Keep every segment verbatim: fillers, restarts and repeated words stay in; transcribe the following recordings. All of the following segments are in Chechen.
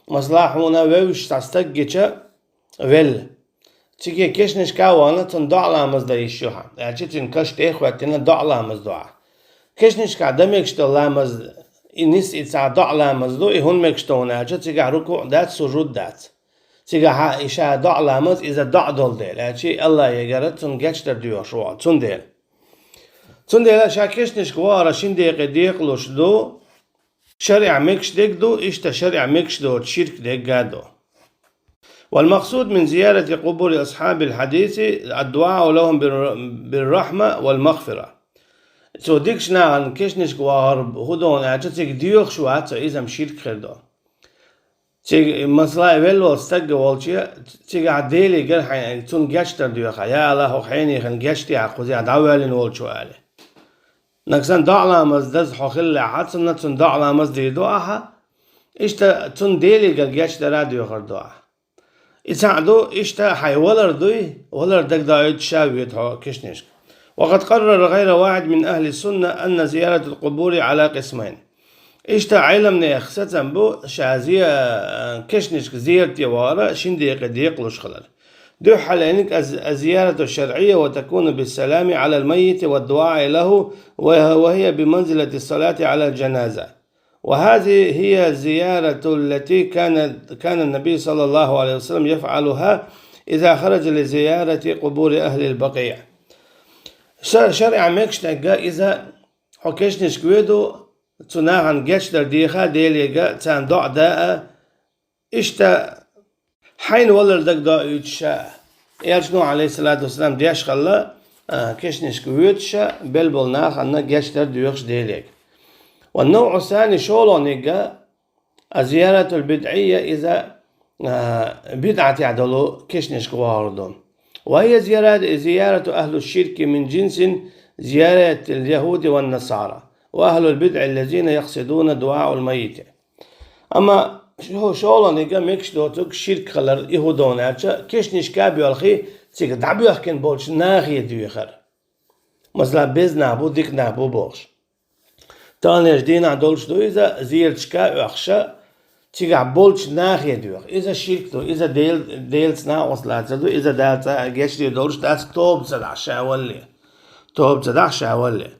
Масала, хьуна вевзаш цхьа стаг гича велла. Цига кешнашка а вахана, цунна доӀа ламаз дан йиш ю хьа. Аьлча цуьнан каш тӀе а хӀоьттина, доӀа ламаз ду хьа. Кешнашка дан мегаш долу ламаз, и нис, и цхьа доӀа ламаз ду, и хӀунда мегаш ду хьуна аьлча, цигахь рукуӀ дац, сужуд дац. Цигахь и ша доӀа ламаз, иза доӀа долу дела, аьлча и АллахӀегара цунна гечдар доьхуш ву, цундела. Цундела ша кешнашка вахара шин декъе декъалуш ду, шариӀа мегаш дерг ду, иштта шариӀа мегаш доцу ширк дерг а ду. والمقصود من زيارة قبور أصحاب الحديث الدعاء لهم بالر-، بالرحمة والمغفرة. Цу дикачу нахана кешнашка вахар хӀун ду хьуна аьлча, цига доьхуш вац, цо иза-м ширк хир ду. Цига, масала, велла волу стаг волче, цигахь Деле гара хьайн, цунна гечдар доьху хьа, я АллахӀ, хӀокху хьенехана гечде хьа кхузахь дӀавоьллина волчо аьлла. Нагахь санна доӀа ламаз даза хьо хиллехь, цунна, цунна доӀа ламаз дийр ду ахьа, иштта цунна Деле гечдар а доьхур ду ахьа. И цхьаъ ду, иштта хьайн валар дуй, валар дагадоуьйтуш ша воьду хьо кешнашка. وقد قرر غير واحد من أهل السنة أن زيارة القبور على قسمين. Иштта Ӏеламнехан сацам бу, ша зе-, кешнашка зерате вахара шин декъе декъалуш хилар. Дуьххьара лайниг الز-، الزيارة الشرعية وتكون بالسلام على الميت والدعاء له، وه-، وهي بمنزلة الصلاة على الجنازة. وهذه هي الزيارة التي كان، كان النبي صلى الله عليه وسلم يفعلها إذا خرج لزيارة قبور أهل البقيع. Ша-, шариӀа мегаш дерг а иза, хьо кешнашка воьду, цу нахана гечдар деха, Деле гара царна доӀа дан а, иштта хьайна валар дагадоуьйтуш ша а. Элчано, Ӏалайхиссалату вассалам, деш хилла, а, кешнашка воьдуш ша, белла болу нахана гечдар доьхуш Деле гара. والنوع الثاني, шолгӀаниг а, الزيارة البدعية, иза, а, бидӀатехь долу кешнашка вахар ду. وهي زيارة، زيارة أهل الشرك من جنس زيارة اليهود والنصارى، وأهل البدع الذين يقصدون دعاء الميت. Амма шо-, шолгӀаниг а мегаш доцург ширк хилар, и хӀун ду хьуна аьлча, кешнашка а боьлхий, цига дӀабоьхкина болчу нахе доьхар. Масала, беза нах бу, дика нах бу бохуш. Таханлерчу дийнахь долуш ду иза, зераташка а оьхуш, цигахь болчу нахе доьху. Иза ширк ду, иза Дел-, Делаца накъост лацар ду, иза Дала цкъа а гечдийр долуш дац, тоба ца дахь ша валале. Тоба ца дахь ша валале.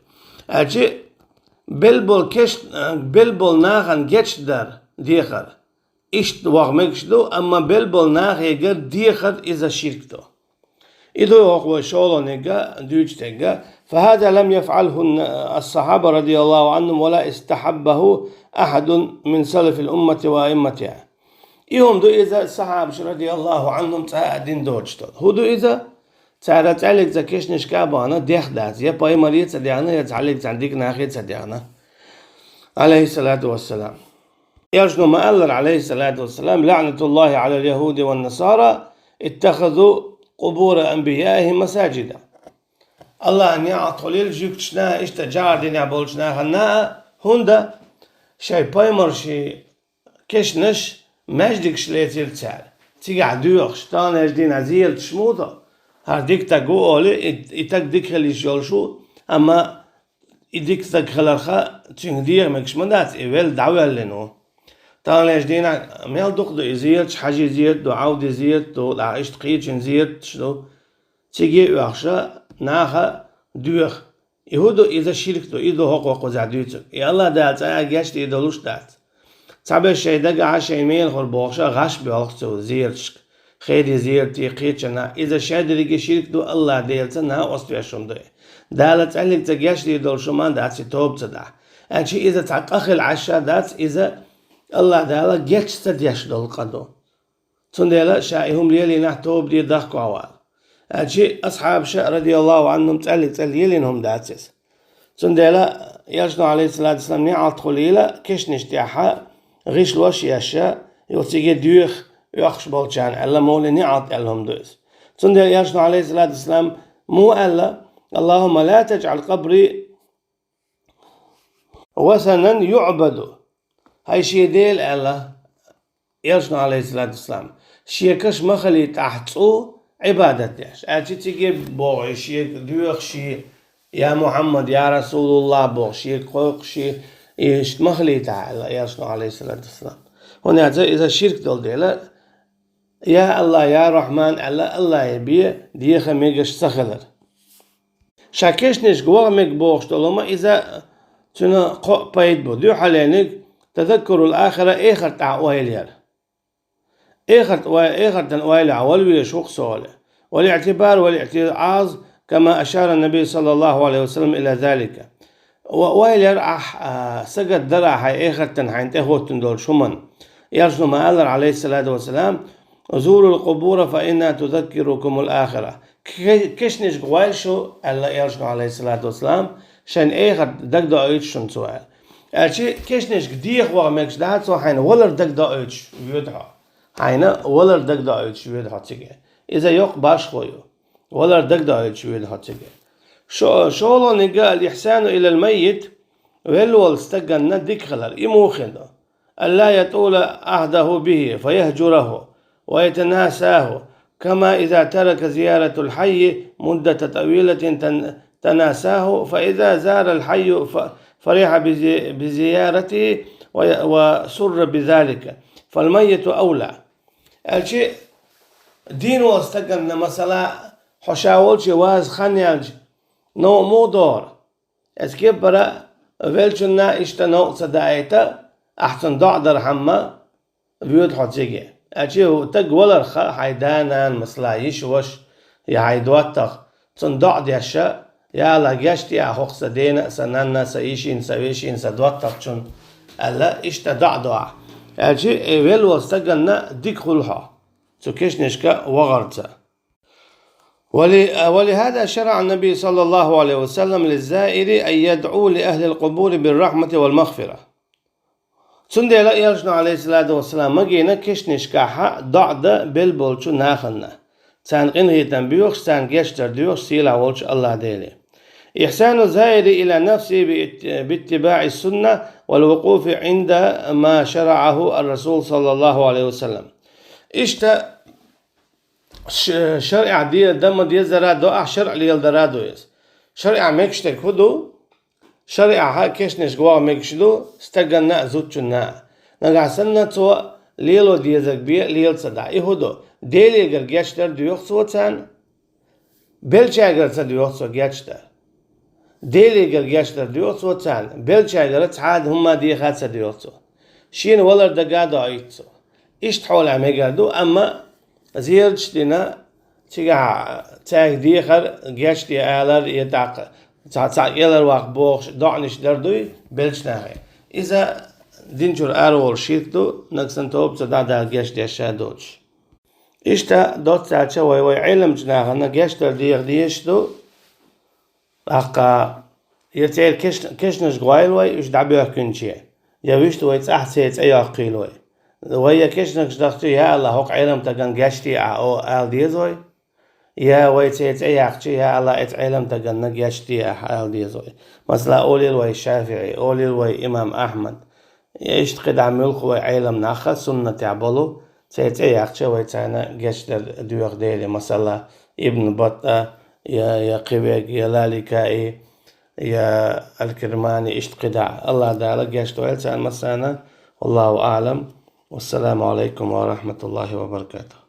Аьлча белла болу кеш-, белла болу нахана гечдар дехар. Иштта ваха мегаш ду, амма белла болу нахе гара дехар иза ширк ду. И ду хӀокху вай шолгӀаниг а, дуьйцу дерг а. فهذا لم يفعله الن-، الصحابة رضي الله عنهم ولا استحبه أحد من سلف الأمة وأئمتها. И хӀума ду иза сахьабаша, радияллаху Ӏанхум, цкъа а дина доцуш долу. ХӀун ду иза? Цара цхьаьллиг цхьа кешнашка а бахана дехна дац, я пайхамаре ца дехна, я цхьаьллиг цхьана дика нахе ца дехна. Ӏалайхиссалату вассалам. Элчано ма-аллара, Ӏалайхиссалату вассалам: لعنة الله على اليهود والنصارى اتخذوا قبور أنبيائهم مساجد. АллахӀан неӀалт хуьлийла жуьгташна а, иштта жагӀар динехь болчу нахана а, хӀунда шайн пайхамаршийн кешнаш маьждигаш лецира цара. Цигахь доьхуш, таханлерчу дийнахь зераташ муха ду? ХӀара дика стаг ву олий, и, и стаг дика хила йиш йолуш ву, амма и дика стаг хиларх цуьнга деха мегаш ма дац, и велла дӀавоьллина ву. Таханлерчу дийнахь мел дукха ду и зераташ, Хьажин зерат ду, Ӏовдин зерат ду, тӀаккха иштта кхечун зераташ ду. Циге а оьхуш, наха доьху. И хӀун ду, иза ширк ду, и ду хӀокхо кхузахь дуьйцург. И АллахӀ Дала цкъа а гечдийр долуш дац. Цхьаберш шайн дагахь шайн мелахура бохуш гӀаш боьлху цу зераташка. Хьажин зерате, кхечанхьа. Иза шадерриге ширк ду, АллахӀ Делаца накъост веш хӀума ду и. Дала цкъа а гечдийр долуш хӀума дац и, тоба ца дахь. Аьлча иза цхьа къа хила Ӏаш а дац, иза АллахӀ Дала геч ца деш долу къа ду. Цундела ша и хӀума лелийнехь тоба де, дохко вала. Аьлча асхьабаша, радияллаху Ӏанхум, цкъа а цкъа а лелийна хӀума дац иза. Цундела Элчано, Ӏалайхиссалату вассалам, неӀалт хуьлийла кешнаш тӀехь гӀишлош еш, юха циге доьху оьхуш болчарна аьлла, мовле неӀалт аьлла хӀума ду иза. Цундела Элчано, Ӏалайхиссалату вассалам, муха аьлла: اللهم لا تجعل قبري وثنا يعبد. ХӀай шен Дела, аьлла Элчано, Ӏалайхиссалату вассалам, шен каш ма хилийтахь цӀу Ӏибадат деш. Аьлча циге боху, шега доьху шен, я Мухьаммад, я Расулуллах боху, шега кхойкху шен, иштта ма хилийтахь, аьлла Элчано, Ӏалайхиссалату вассалам. ХӀунда аьлча иза ширк долу дела, я Аллах, я Рахьман аьлла, Аллахье бен деха мегаш ца хилар. Ша кешнашка ваха мега бохуш долу хӀума иза цуьнан кхоъ пайда бу. Дуьххьалениг тадаккурул ахира, эхарт тӀехь ойла яр. Эхарт ой-, эхартан ойла яхь вала везаш ву-кх со олий. Вал иътибар вал иътиаз, кама ашара Наби саллаллаху алейхи ва саллям иля залика. Ва ойла яр ахь, а, сагатдар ахь хьайн эхартан хьайна тӀехӀоттина долчу хӀуманна. Элчано ма-аллара, алейхиссалату вассалам: «Зурул къубура фа инна тузаккирукумул ахира». Ке-, кешнашка гӀойла шу, аьлла Элчано, алейхиссалату вассалам, шайн эхарт дагадоуьйтуш шуна цо аьлла. Аьлча кешнашка деха ваха мегаш дац хьо, хьайна валар дагадоуьйтуш воьду хьо. Хьайна валар дагадоуьйтуш воьду хьо цига. Иза йоккха башхо ю. Валар дагадоуьйтуш воьду хьо цига. Шо-, шолгӀаниг: «Ал-ихсану илал маййит», велла волу стаганна дика хилар. И муха хир ду? «Алла ятула ахьдаху бихи, фа яхьжураху, ва ятанасаху, кама иза тарака зияратал хьаййи муддата тӀавилатин тан-, танасаху, фа иза зарал хьаййу фа-, фарихьа би зи-, би зияратихи ва, ва сурра би залика, фал маййиту авла». Аьлча, дийна волу стаганна, масала, хьо ша волчу ваза хан яьлча, новкъа муха догӀура? Эцу кепара веллачунна иштта новкъа ца даийта, ахь цунна доӀа дархьама воьду хьо цига. Аьлча стаг валарх, хьайн да-нана, масала, йиша-ваша, я хьайн доттагӀа, цунна доӀа деш: «Я Аллах, гечдехьа хӀокху сан дена а, сан нанна а, сан йишина а, сан вешина а, сан доттагӀчунна», аьлла, иштта доӀа до ахь. Аьлча и велла волу стаганна дика хуьлу хьо цу кешнашка вахарца. Вали-, ولهذا شرع النبي صلى الله عليه وسلم للزائر أن يدعو لأهل القبور بالرحمة والمغفرة. Цундела Элчано, алейхиссалату вассалам, магийна кешнашкахь доӀа дан белла болчу нахана, царна къинхетам боьхуш, царна гечдар доьхуш сийлахь волчу Аллах Деле. إحسان الزائر إلى نفسه بات-، باتباع السنة والوقوف عند ما شرعه الرسول صلى الله عليه وسلم. Иштта ш-, шарӀехь де-, дан ма-дезара до ахь, шарӀ леладара ду иза. ШарӀехь мегаш дерг хӀун ду? ШарӀехь кешнашка ваха мегаш ду стаганна а, зудчунна а. Нагахь санна цо лело дезарг бен лела ца дахь. И хӀун ду? Делегара гечдар доьху цо царна, беллачаьргара ца доьху цо гечдар. Делегара гечдар доьху цо царна, беллачаьргара цхьа а хӀумма деха ца доьху цо. Шена валар дага а доуьйту цо. Иштта хьолехь мегар ду, амма зерадаш а дина, цигахь цаьрга дехар, гечде алар, я тӀаккха цхьа, цхьа кӀелхьарваккха бохуш доӀанаш дар дуй беллачу нахе. Иза дин чуьра араволу ширк ду, нагахь санна тоба ца дахь Дала гечдеш а доцуш. Иштта доцца аьлча вай, вай Ӏеламчу нахана гечдар деха дезаш ду, тӀаккха я церан кеш-, кешнашка гӀойла вай уьш дӀабоьхкинче, я вуьшта вай цӀахь церан цӀе йоккхийла вай. Вай я кешнашка дахча, я Аллах, хӀокху Ӏеламстагана гечде ахь, о, ала деза вай. Я вай церан цӀе яьккхича, я Аллах, эцу Ӏеламстаганна гечде ахь, ала деза вай. Масала, олийла вай ШафиӀи, олийла вай имам Ахьмад. Я иштта кхидӀа муьлхха вай Ӏелам нах а суннатехь болу, церан цӀе яьккхича вай царна гечдар доьху дела, масала, Ибн Батта, я, я кхиверг, я Лаликаи, я Аль-Кирмани, иштта кхидӀа. Аллах Дала гечдойла царна массарна. Валлаху аӀлам. Вассаламу алайкум ва рахматуллахи ва баракатух.